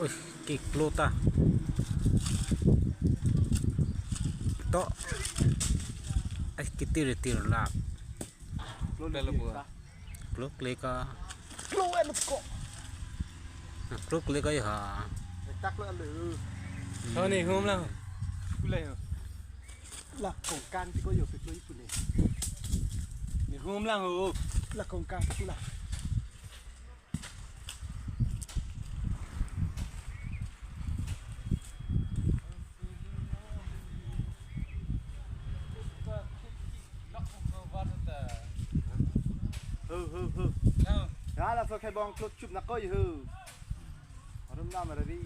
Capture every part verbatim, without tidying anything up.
Oi, kiklo ta. To. Ai, kitir tir la. Klo le ta. Klo kle ka. Klo alo ko. Klo kle ka ya. Tak lo alo. Ho, ne hum lang. Kulai ho. La kongkang ti ko yo pe ko ipune. Ne hum lang ho. La kongkang ti ko la. Ho, ho, ho. Ya, laso kebong klot chup na koi ho. Arum nam rari.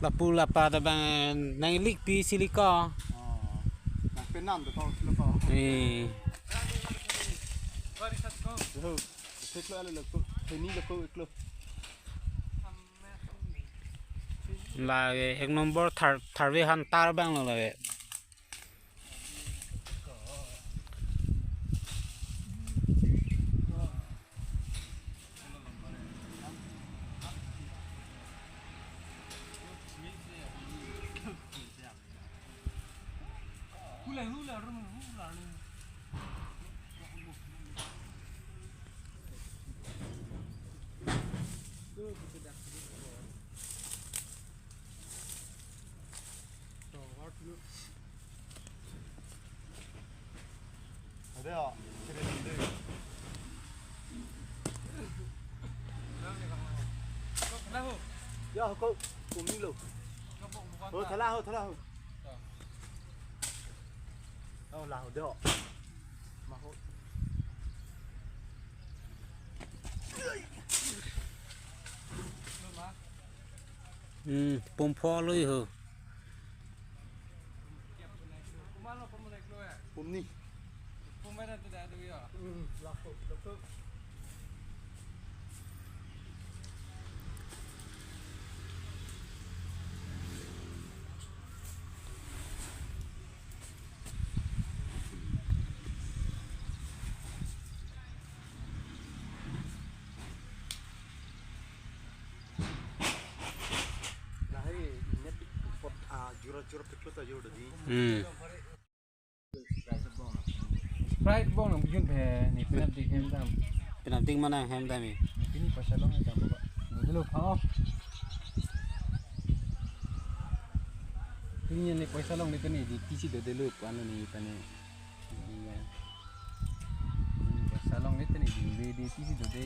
Lapu lapa ta bang nanglik pi sili ko. Oh. Nang penam to ko, silo ko. Eh. Ho. Sik lo alo lo ko. Hini lo ko iklo. La ek number thar tharve han tar bang lo la. Ade ya, kiri nanti. Ya, ko, kumi lo. Oh, thala ho, thala ho. Oh, la ho, de ho. Ma ho. Hmm, pum pho lo ho. Pum ni. Hmm, la ho, la ho. Lahai net pot a jura jura peklo ta jura di. Hmm. Sprite bong nang bijun phe, ne penap dik hem dam. Penap dik mana hem dam ni? Pini paisa long hem dam ba. Ni dulu pha. Pini ne paisa long ni tani di tisi do delu pano ni tani. Iya. Paisa long ni tani di di tisi do de.